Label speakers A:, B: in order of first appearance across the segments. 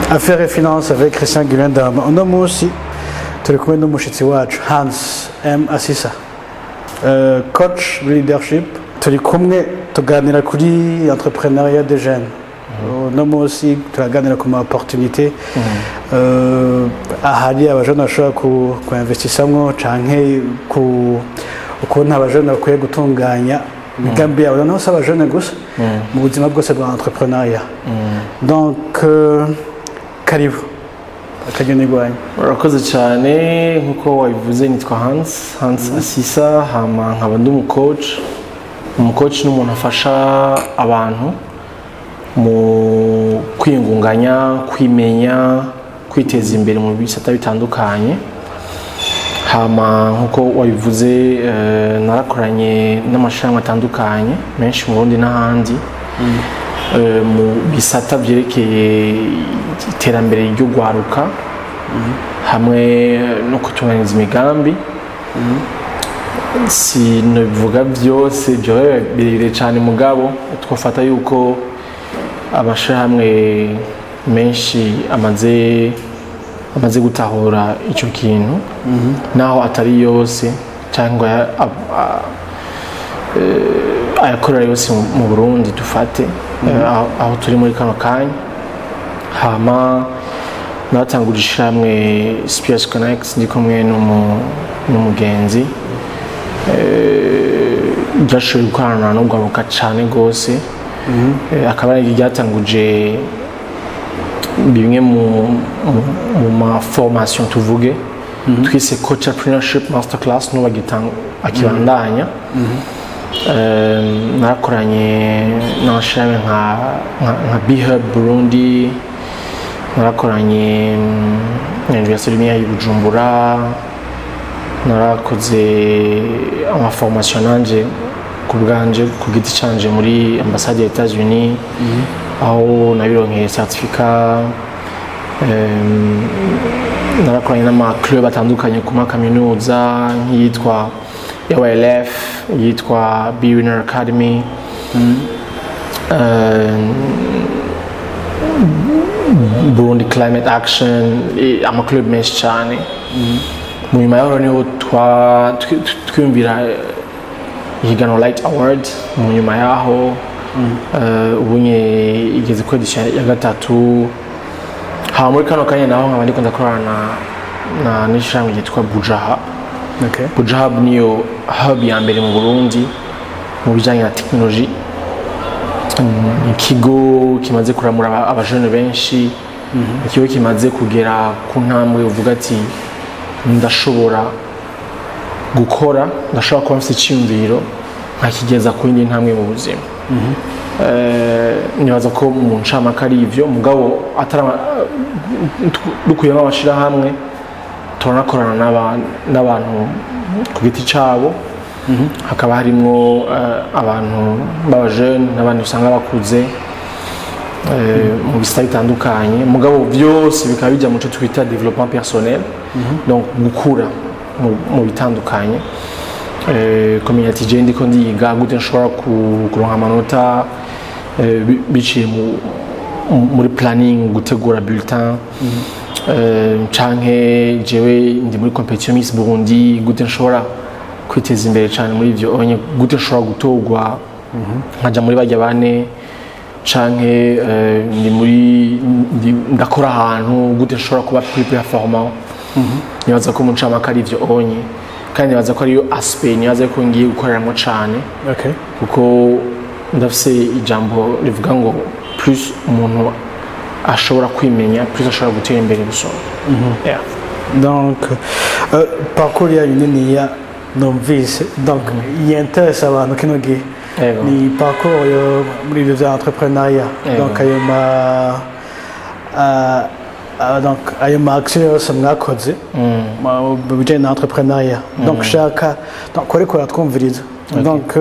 A: Affaires et Finance avec Christian Gulendam. Uno munsi turi kumwe n'umushitsi wacu Hans M Asisa, coach leadership. Turi kumwe tuganira kuri entrepreneuriat des jeunes. Uno munsi turaganira ku ma opportunité ahari abajene bashobora kuinvestissamwo canke ku ukuntu abajene bakwiye gutunganya imigambi yabo, noneho si abajene gusa, mu buzima bwose bwa entrepreneuriat. Donc karibu, akageni rwanyu.
B: Urakoze cyane. Nk'uko wabivuze, nitwa Hans Asisa, hama nkaba ndi umucoach. Umucoach ni umuntu afasha abantu mu kwiyungunganya, kwimenya, kwiteza imbere mu bisata bitandukanye. Hama nk'uko wabivuze, narakoranye n'amashami atandukanye menshi mu Burundi n'ahandi mu bisata byerekeye iterambere ry'urwaruka hamwe no kutunganiza imigambi. Sinabivuga byose, byoba birebire cyane, mugabo twafata yuko amashirahamwe menshi amaze gutahura icyo kintu, naho atari yose cyangwa ayakorera yose mu Burundi, dufate aho turi muri kano kanya. Hama natanguje ishirahamwe Spears Connect ndi kumwe n'umugenzi, ryashoboye gukorana n'urwaruka cyane rwose. Akaba ari ryatanguje bimwe mu ma formation tuvuge twise Coachpreneurship Masterclass, n'ubu akibandanya. Narakoranye n'amashirahamwe nka B-Hub Burundi, narakoranye na Université Lumière y'i Bujumbura, narakoze amaformation nanje ku bwanje, ku giti canje, muri ambasade ya Etats-Unis, aho nabironkeye certificat. Narakoranye n'ama club atandukanye ku makaminuza, nk'iyitwa EYLF, iyitwa Be Winner Academy, Burundi Climate Action, ama club menshi cyane. Mu nyuma yaho niho twiyumvira ihiganwa Light Award. Mu nyuma yaho ubunye igeze kuri edition ya gatatu. Hama muri kano kanya naho nkaba ndiko ndakorana na n'ishirahamwe ryitwa Buja Hub. Buja Hub niyo hub ya mbere mu Burundi mu bijyanye na tekinoloji. Ikigo kimaze kuramura abajene benshi, ikigo kimaze kugera ku ntambwe uvuga ati ndashobora gukora, ndashobora kuba mfite icyiyumviro nkakigeza ku yindi ntambwe mu buzima. Nibaza ko mu ncamake ari ivyo, mugabo atari dukuyemo amashirahamwe, turanakorana n'abantu ku giti cabo, hakaba harimwo abantu b'abajene n'abandi usanga bakuze mu bisata bitandukanye, mugabo byose bikaba bijya mu cyo twita développement personnel, donc gukura mu bitandukanye. Kumenya ati je ndiko ndiga gute, nshobora kuronka amanota biciye muri planning, gutegura bulletin, canke jewe ndi muri competition Miss Burundi, gute nshobora kwiteza imbere cyane muri ivyo onye, gute nshobora gutorwa nkaja muri bajya bane, canke ndi muri ndakora ahantu, gute nshobora kuba plus performant. Nibaza ko mu ncamake ari ivyo onye, kandi nibaza ko ariyo aspect nibaza ko ngiye gukoreramo cane, kuko ndafise ijambo rivuga ngo plus umuntu ashobora kwimenya, plus ashobora gutera imbere gusoma. Yeah.
A: Donc parcours yanyu niniya numvise, donc yintéresse abantu kino gihe. Ni parcours yo muri ibyo bya entrepreneuriat. Donc ayo ma donc ayo ma action yose mwakoze mu bijyanye na entrepreneuriat, donc shaka donc ariko twumviriza, donc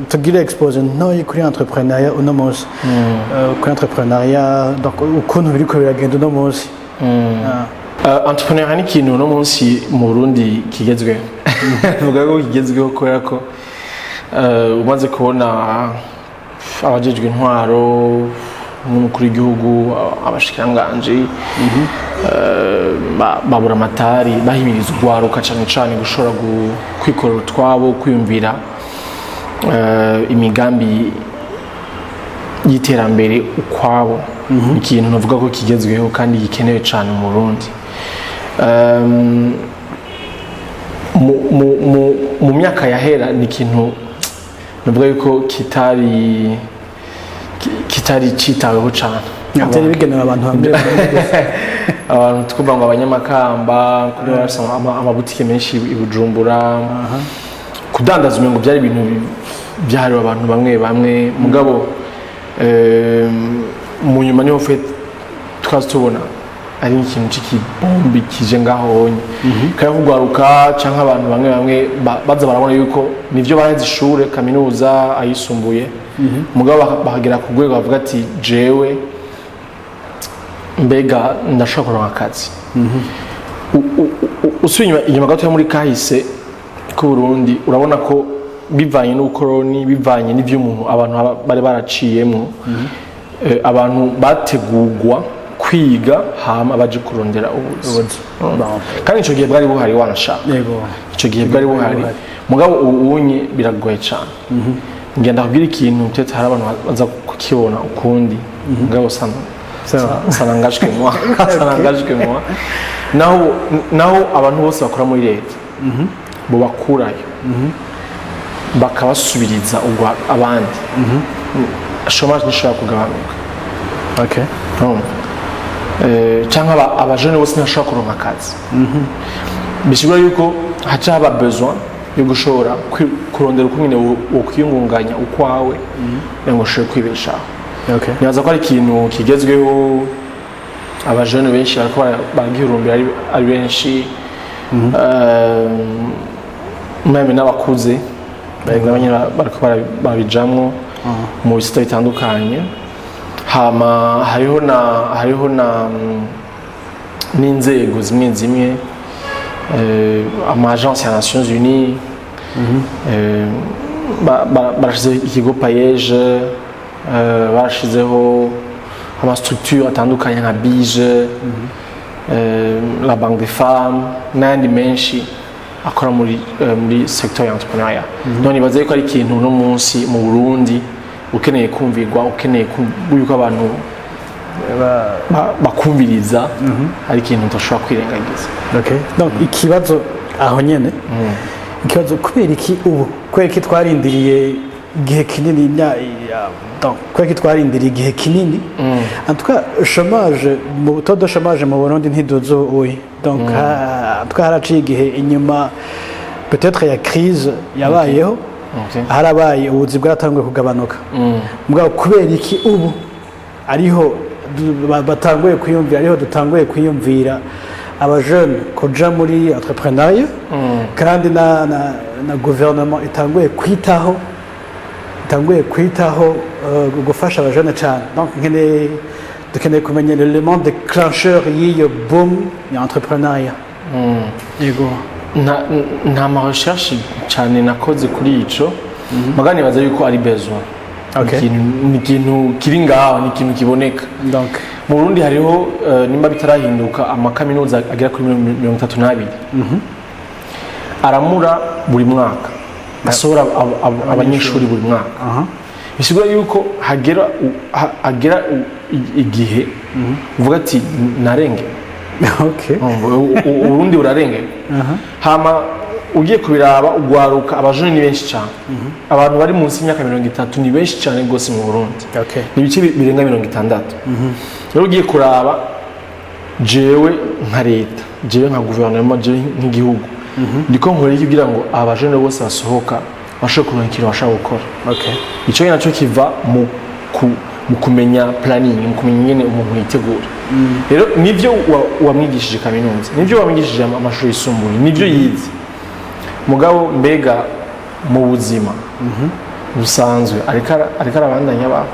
A: tugire exposé ntoyi kuri entrepreneuriat uno munsi, kuri entrepreneuriat, donc ukuntu biriko biragenda uno munsi. Ah.
B: Entrepreneuriat ni ikintu uno munsi mu Burundi kigezweho. Vuga ko kigezweho kubera ko umaze kubona abajejwe intwaro. nk'umukuru w'igihugu, abashikiranganji, babura amatari bahimiriza urwaruka cane cane gushobora kwikorera utwabo, kwiyumvira imigambi y'iterambere ukwabo. Ikintu navuga ko kigezweho kandi gikenewe cane mu Burundi. Mu myaka yahera ni ikintu navuga yuko kitari citaweho cane.
A: Byari bigenewe abantu bamwe bamwe gusa.
B: Abantu twumva ngo abanyamakamba kuri bafise amabutike menshi i Bujumbura, kudandaza umengo byari ibintu byahariwe abantu bamwe bamwe. Mugabo mu nyuma niho fait twaza tubona ari ikintu c'ikibombi kije ngaho honye kaya kugwaruka, canke abantu bamwe bamwe baza barabona yuko nivyo baraheze ishure kaminuza, ayisumbuye, mugabo bakagera ku rwego bavuga ati: "Jewe mbega ndashobora kuronka akazi?" Usubiye inyuma gatoya muri kahise k'Uburundi, urabona ko bivanye n'ubukoroni, bivanye n'ivy'umuntu abantu bari baraciyemwo, abantu bategurwa kwiga hama baje kurondera ubuzi.
A: Ubuzi. Bon.
B: Kandi ico gihe bwari buhari wanashaka. Ico gihe bwari buhari.
A: Buhari.
B: Mugabo ubu unye biragoye cane. Ngenda kubwira ikintu peut-être hari abantu baza kukibona ukundi, mugabo sana
A: Sawa.
B: ça n'engage que moi, ça n'engage que moi. Naho abantu bose bakora muri leta bo bakurayo bakabasubiriza ubwo abandi, chômage ntishobora kugabanuka. Urumva? Canke abajene bose ntibashobora kuronka akazi. Bisigura yuko haca haba besoin yo gushobora kurondera uko nyine wokwiyungunganya ukwawe kugira ngo ushobore kwibeshaho. Nibaza ko ari ikintu kigezweho, abajene benshi bariko baragihurumbira ari benshi, même n'abakuze nabo nyene bariko babijamwo mu bisata bitandukanye. Hama hariho na n'inzego zimwe zimwe, ama agence ya Nations Unies, barashizeho ikigo PAEEJ, barashizeho ama structure atandukanye nka BIJE, la Banque des Femmes n'ayandi menshi akora muri secteur ya entrepreneuriat. None nibaza yuko ari ikintu uno munsi mu Burundi ukeneye kumvirwa, ukeneye yuko abantu bakumviriza, ari ikintu udashobora kwirengagiza.
A: Okay. Donc ikibazo aho nyene, ikibazo: kubera iki ubu? Kubera iki twarindiriye igihe kinini donc kubera iki twarindiriye igihe kinini? En tout cas, chômage mu taux de chômage mu Burundi ntiduze ubu. Donc en tout cas haraciye igihe inyuma peut-être ya crise yabayeho, harabaye ubuzi bwaratanguye kugabanuka. Mugabo kubera iki ubu ariho batanguye kwiyumvira, ariho dutanguye kwiyumvira abajene kuja muri entrepreneuriat, kandi na gouvernement itanguye kwitaho gufasha abajene cyane? Donc nkeneye, dukeneye kumenya l'élément déclencheur y'iyo boom ya entrepreneuriat. Yego.
B: Nta ma recherche cyane nakoze kuri ico, mugabo nibaza yuko ari besoin. Ni ikintu kiri ngaho, ni ikintu kiboneka.
A: Donc
B: mu Burundi hariho, nimba bitarahinduka, amakaminuza agera kuri 32 aramura buri mwaka, asohora abanyeshuri buri mwaka. Bisigura yuko hagera igihe uvuga ati: "Narenge." Uburundi burarengewe. Hama ugiye kubiraba, ugwaruka, abajene ni benshi cyane. Abantu bari munsi y'imyaka 30 ni benshi cyane rwose mu Burundi. Ni ibice birenga 60. Rero ugiye kuraba, jewe nka leta, jewe nka guverinoma, jewe nk'igihugu, ndiko nkora iki kugira ngo abajene bose basohoka bashobore kuronka ikintu bashobora gukora? Icyo nacyo kiva mu kumenya planning, mu kumenya ingene umuntu yitegura. Rero nivyo wamwigishije kaminuza, nivyo wamwigishije amashuri yisumbuye, nivyo yize, mugabo mbega mu buzima busanzwe ariko arabandanya abaho?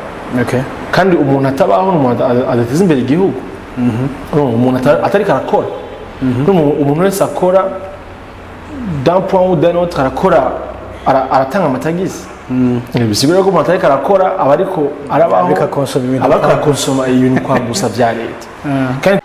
B: Kandi umuntu atabaho ni umuntu adateza imbere igihugu. Urumva, umuntu atariko arakora. Urumva, umuntu wese akora, d'un point ou d'un autre arakora, aratanga amatagisi. Bisigura ko umuntu atariko arakora, aba ariko arabaho,
A: Ariko akonsoma ibintu
B: aba ariko arakonsoma ibintu kwa gusa vya leta. Kandi